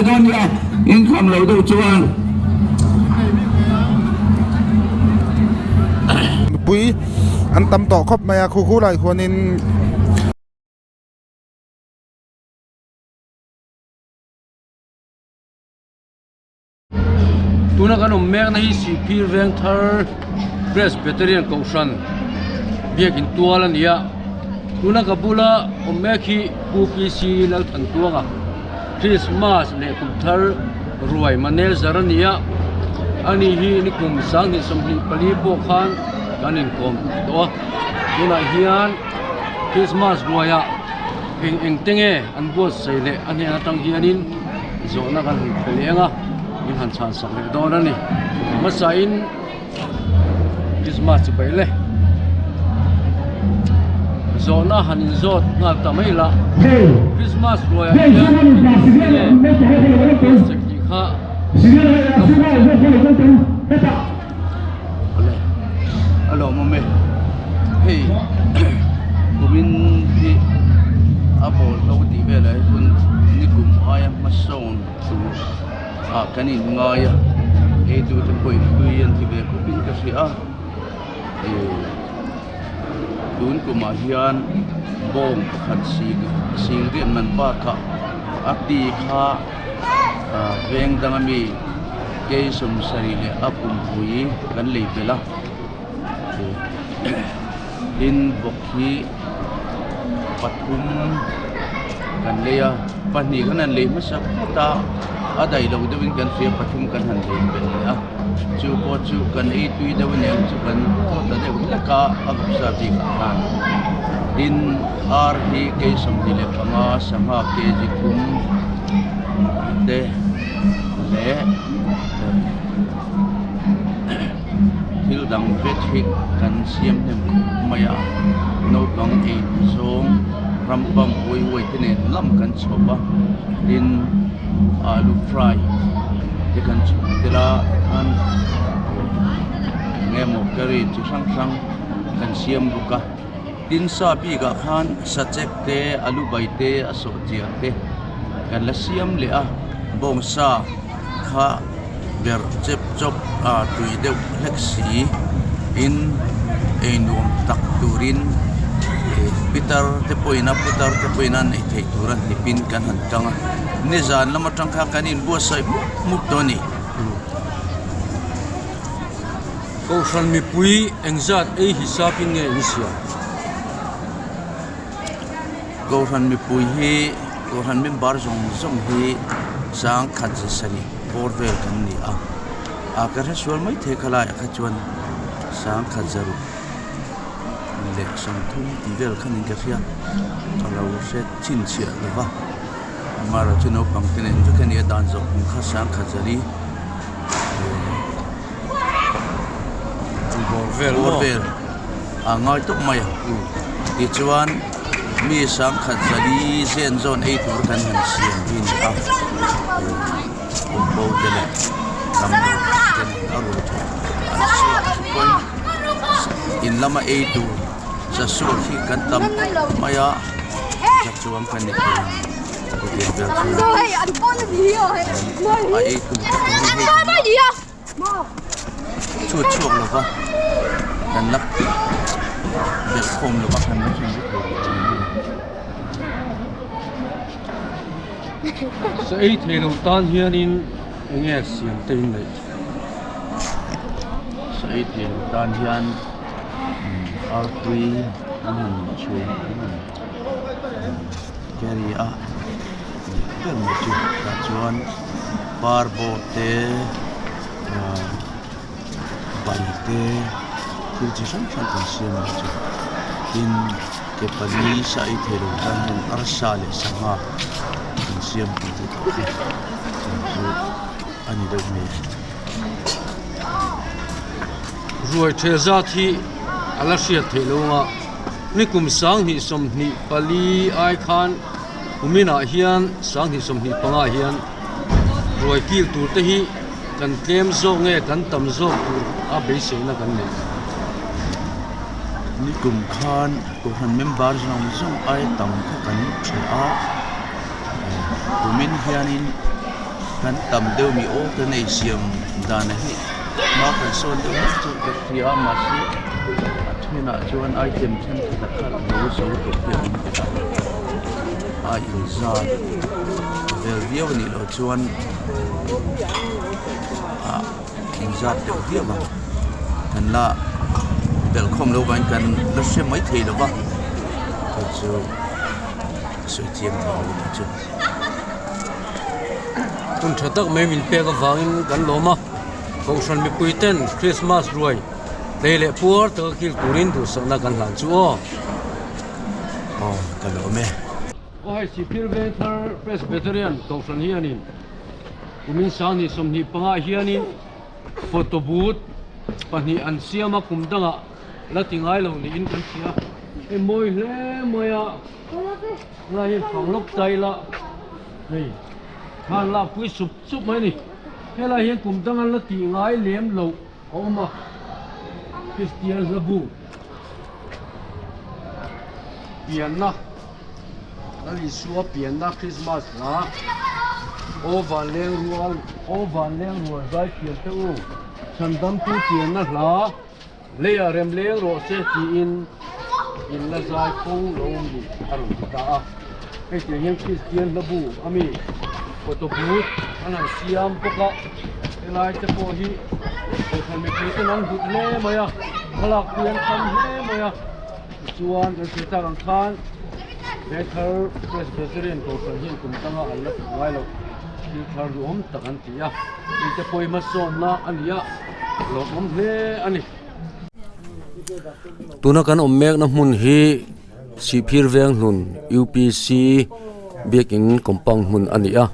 mai dawn nia, in kham lo deuh chuan. Mipui an tam tawh khawp mai a, khu khu lai khuanin. Tuna kan awm mekna hi Sihphir Vengthar Presbyterian Kohhran biakin tual a ni a, tuna ka bula awm mek hi Pu PC Lalthantuanga Christmas leh kum thar ruai manager a ni a, ani hi nikum 2024 pawh khan kan inkawm tawh a, tunah hian Christmas ruaiah eng eng te nge an buatsaih leh a hnen atang hianin zawhna kan han pe leng a min han chhan sak leh dawn a ni hmasain Christmas chi paih le zawhna han inzawt nghal ta mai la Christmas ruaiah hian enge tih kha Awle a lawmawm e hei kumin hi a ball ho tih velah hi chuan nikum aia hmasawn tur ah kan in ngai a ei tu te pawhin hlui an ti ve khawp in ka hria a ih tun kumah hian bawng pakhat sing riat man bakah a ti kha ah veng dang ami. Kei sawmsarih leh a pumpui kan lei belh a tin bawk hi pathum kan lei a pahnih kan han lei hmasa phawt a a daih lo deuhin kan hria pathum kan han lei belh leh a chu pawh chu kan ei tui deuh aniang chu kan thaw ta deuh hlek a a vawksa bikah khan tin ar hi kei 25 sangha kg thum te. leh thil dang vek hi kan siam hnem khawp mai a naupang ei zawng ram pam uai uai te nen lam kan chhawp a tin alu fry te kan chhawp tel a tikhan eng emaw curry chi hrang hrang kan siam bawk a tin sa bikah khan sachek te alu bai te a sawh chiah te kan la siam leh a bawngsa kha ber chep chawp a tui deuh hlek si in ei nuam tak turin ih pitar te pawhin a putar te pawhin an ei theih tur a hnipin kan han tang a nizan lam atang khan kan inbuatsaih mup mup tawh a ni. Kohhran mipui engzat ei hisapin nge in siam? Kohhran mipui hi Kohhran member zawng zawng hi sangkhat ze sarih bawr vel kan ni a ah ka hre sual mai thei khalaiah kha chuan sangkhat zaruk leh sawmthum tih vel khanin ka hria ka lo hre chhinchhiah lo va amaherawhchu chu naupang te nen vek a ni a dan zawh kum kha sangkhat zali bawr vel a ngai tawp mai a tichuan mi sangkhat zali zen zawn ei tur kan han siam hi a ni a pumpo te leh damdawi te nen a rawn thawk an suak pawhin in lama ei tur chasuak hi kan tam khawp mai a chuang kan ni thei ang chutiang vel chu a ei tur te pawh hi hei chhut chhuak lo va kan la belh khawm lo va kan la thleng vek lo Sa ei thei lo tan hianin eng nge siam te in neih? Sa ei thei lo tan hian artui an han chhum an han carry a ber mai chu tah chuan parbaw te ah bai te thil chi hrang hrang kan siam ang chu tin ke pali sa ei thei lo tan hian arsa leh sangha kan siam tih te tawh kha chu a ni deuh mai. Ruai ṭhel zat hi a la hriat theih lo ang a, nikum 2024 ai khan kuminah hian 2025 hian ruai kil tur te hi kan tlem zawk nge kan tam zawk tur a beiseina kan nei. Nikum khan Kohhran member zawng zawng ai tam kha kan ṭheh a, kumin hianin. Kan tam deuh mi aw kan ei siam dan a hi hma kan sawn deuh hlek chu ka hria a mahse a thenah chuan item thenkhat a kha lo zo tawh te a awm bawk a a inzat vel viau a nih loh chuan ah inzat deuh viau ang kan la belh khawm loh vangin kan la hre mai thei lo va chu chu sawi chiang thei lo a nih chu. Hun tha tak mai min pek avangin kan lawm a, Kohhran mipui ten Christmas ruai hlei leh puar taka kil turin duhsakna kan hlan chu aw. Aw ka lawm e. Aw hei Sihphir Vengthar Presbyterian Kohhran hianin kumin 20 25 ah hianin photo booth pahnih an siam a, kum dangah la ti ngai lo niin kan hria. Hei mawi hle mai a. Tunah hian fang lawk ta ila hei thlan lak pui sup sup mai a ni. Helai hian kum dang an la tih ngai lem loh a awm a, Kristian hla bu pianna Lal Isua pianna Krismas hla Aw van leng rual Aw van leng rual zai thiam te u Chhandamtu pianna hla Leiah rem leng rawh se tiin in la zai fo lo ni a rawn ti ta a. Hei tiang hian Kristian hla bu a mi photo booth an han siam bawk a, helai te pawh hi kohhran mipui ten an hlut hle mai a, thlalak pui an tam hle mai a. Tichuan kan sawi tak ang khan Vengthar Presbyterian kohhran hian kum tanga an la tih ngai loh thil thar duhawm tak an ti a. Mite pawh hi hmasawnna a ni a, lawmawm hle a ni. Tuna kan awm mekna hmun hi Sihphir Venghlun UPC biakin compound hmun a ni a,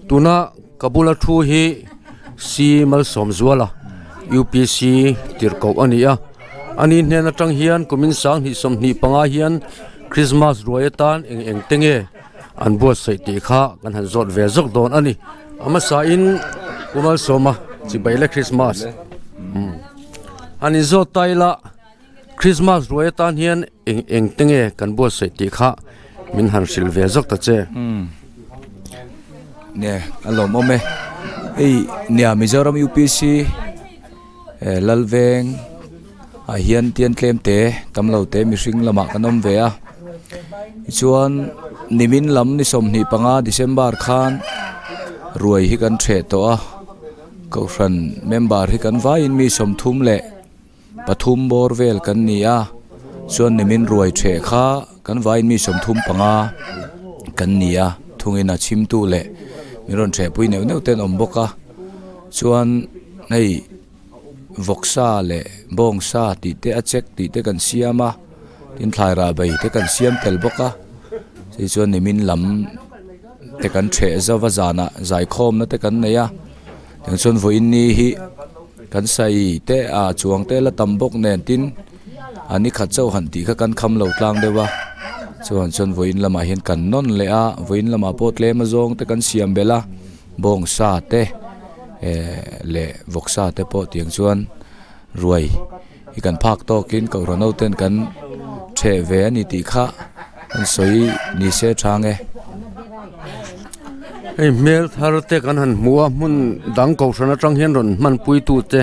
tuna ka bula thu hi C Malsawmzuala UPC tirhkoh a ni a, ani hnen atang hian kumin 2025 hian Christmas ruai atan eng eng te nge an buatsaih tih kha kan han zawt ve zawk dawn a ni a hmasa in Pu Malsawma chibai le Christmas han in zawt ta ila Christmas ruai atan hian eng eng te nge kan buatsaih tih kha min han hrilh ve zawk ta che. Nia a lawmawm e hei nia Mizoram UPC Lalveng ah hian tian tlem te tam lo te mihring lamah kan awm ve a tichuan nimin lam ni 25 December khan ruai hi kan ṭheh tawh a kohhran member hi kan vaiin mi 33 bawr vel kan ni a chuan nimin ruai ṭheh kha kan vaiin mi 35 kan ni a thungin a chhimtu leh min rawn ṭhehpui neuh neuh te an awm bawk a. Chuan hei vawksa leh bawngsa tih te a chek tih te kan siam a tin thlai rah bai te kan siam tel bawk a chei chuan nimin lam te kan ṭheh zauh a zanah zaikhawmna te kan nei a tiang chuan vawiin ni hi kan sai te ah chuang te la tam bawk nen tin a ni khat chauh han tih kha kan kham lo tlang deuh a chuan chuan vawiin lamah hian kan nawn leh a vawiin lamah pawh tlem azawng te kan siam belh a. Bawngsa te eh leh vawksa te pawh tiang chuan ruai hi kan phak tawkin kohhran ho ten kan theh ve a ni tih kha an sawi ni se chang e. Hei hmel thar te kan han hmu a hmun dang kohhran atang hian rawn hmanpui tu te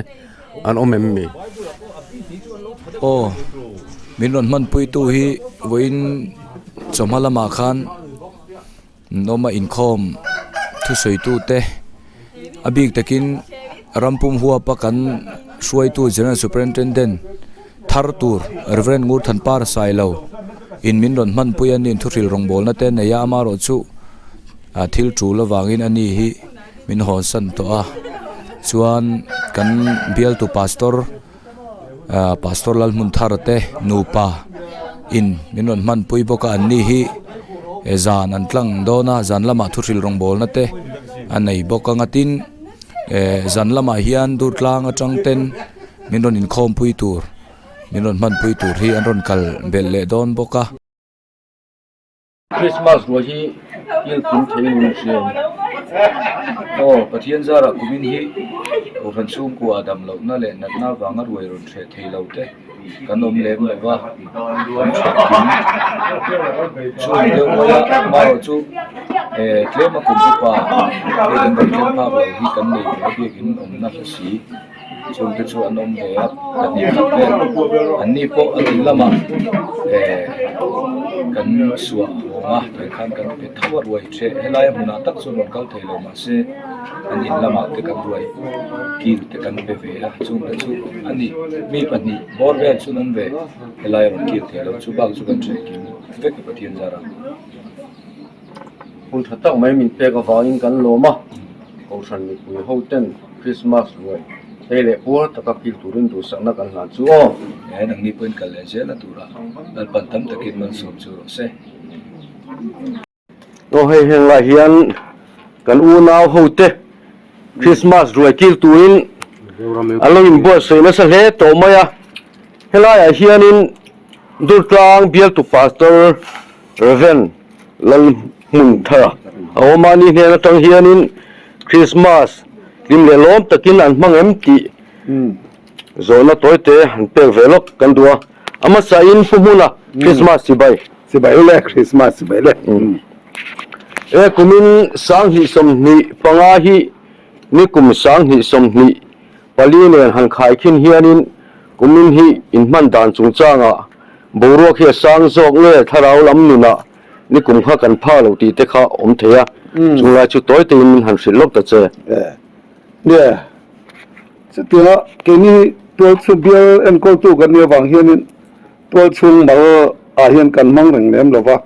an awm em mi? Aw min rawn hmanpui tu hi vawiin chawhma lamah khan. Nawma inkhawm thusawitute a bik takin rampum huapa kan hruaitu General Superintendent thar tur Rev Ngurthanpar Sailo in min rawn hmanpui a ni thuhril rawngbawlna te a nei a amaherawhchu thil tul avangin ani hi min hawnsan tawh a chuan kan bialtu pastor Pastor Lalhmunthar te nupa in min rawn hmanpui bawk a an ni hi zan an tlang dawn a zan lamah thuhril rawngbawlna te a nei bawk ang a tin eh zan lamah hian dur tlang atang ten min rawn inkhawmpui tur min rawn hmanpui tur hi an rawn kal belh leh dawn bawk a. Christmas ruai hi kil kim thei in hria em? Aw, Pathian zarah kumin hi Kohhran chhungkua dam lohna leh natna avanga ruai rawn hreh thei lo te kan awm lem lo va, kan hreh kim chung deuh mai a, amaherawhchu Eh tlema kum upa biakin rawn thleng phak lo hi kan nei ve a biakin awmna hla si chungte chu an awm ve a pahnih khat vel an ni pawh a in lamah eh kan suah hawng a tiang khan kan pe tho a ruai ṭheh helai hmunah tak chuan rawn kal thei lo mahse an in lamah te kan ruai kil te kan pe ve a chungte chu a ni mi pahnih bawr vel chu an awm ve helai rawn kil thei lo chu bak chu kan ṭheh kim vek a Pathian zara. Hun tha tak mai min pek avangin kan lawm a, Kohhran mipui ho ten Krismas ruai hei leh puar taka kil turin duhsakna kan hlan chu aw. He nangni pawhin kal leh zel a tura Lalpan tam takin malsawm chu rawh se. Aw hei heng lai hian kan unau ho te Krismas ruai kil turin an lo inbuatsaih nasa hle tawh mai a, helaiah hianin Durtlang bialtu Pastor Rev. Lalhmunthara a awm a, ni hnen atang hianin Krismas hlim leh lawm takin an hmang em tih zawhna tawite an pek ve lawk kan duh a, a hmasain pu hmuna Krismas chibai. Chibai le, Krismas chibai le. E kumin 2025 hi nikum 2020 Pali nen han khaikhin hianin kumin hi inhman dan chungchangah boruak hi a sang zawk nge thlarau lam nunah nikum kha kan pha lo tih te kha awm thei a, chunglai chu tawi teiin min han hrilh lawk ta che. Nia, chutianga keini tualchhung bial enkawltu kan nih avang hianin tualchhung mal ah hian kan hmang reng lem lo va,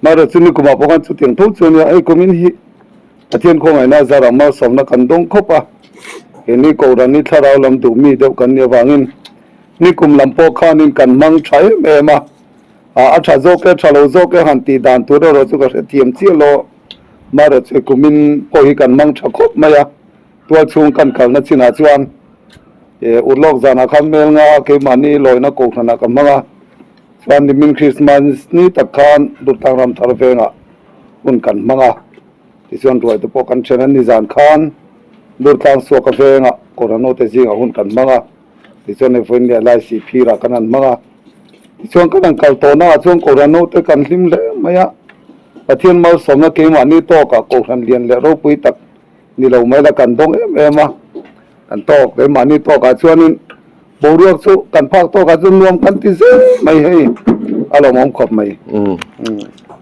mahrawh chu nikumah pawh khan chutiang tho chu a nia, hei kumin hi Pathian khawngaihna zarah malsawmna kan dawng khawp a, keini Kohhran hi thlarau lam duh mi deuh kan nih avangin nikum lam pawh khanin kan hmang tha em em a, a tha zawk e tha lo zawk e han tih dan tur erawh chu ka hrethiam chiah lo, marawh chu kumin pawh hi kan hmang tha khawp mai a, tualchhung kan kalna chinah chuan urlawk zanah khan mel nga keimahni lawina Kohhranah ka hmang a, chuan nimin Krismas ni tak khan Durtlang Ramthar vengah hun kan hmang a. Tichuan ruaite pawh kan then a, nizan khan Durtlang suak a vengah Korano te zingah hun kan hmang a, tichuan hei vawiin leh lai Sihphirah kan han hmang a, tichuan kan han kal tawhnaah chuan Korano te kan hlim hle mai a, Pathian malsawmna keimahni tawkah Kohhran lian leh ropui tak ni lo mai la kan dawng em em a, kan tawk keimahni tawkah chuanin boruak chu kan phak tawkah chuan nuam kan ti zel mai hei a lawmawm khawp mai.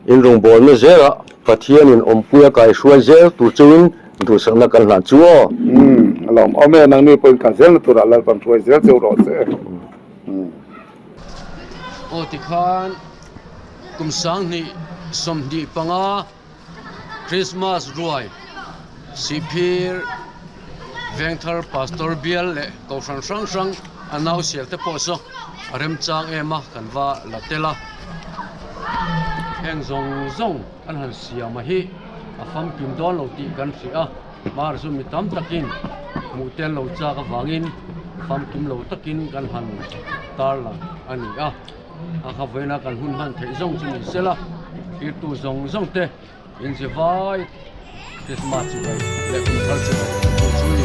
In rawngbawlna zela Pathianin awmpuia kaihruai zel tur chungin duhsakna kan hlan chu aw. A lawmawm e, nangni pawhin kal zelna turah Lalpan hruai zel cheu rawh se. Aw tikhan kum 2025 Christmas ruai Sihphir Vengthar Pastor bial leh Kohhran hrang hrang a nau sial te pawh saw a remchang em a kan va la tel a, heng zawng zawng an han siam a hi a famkim dawn lo tih kan hria a, hmar chu mi tam takin hmuh tel lo chak avangin famkim lo takin kan han tarlang a ni a. A kha vawiina kan hun hman theih zawng chu ni sela, thirtu zawng zawng te inzi vai Christmas chibai leh kum thar chibai tur chu ni.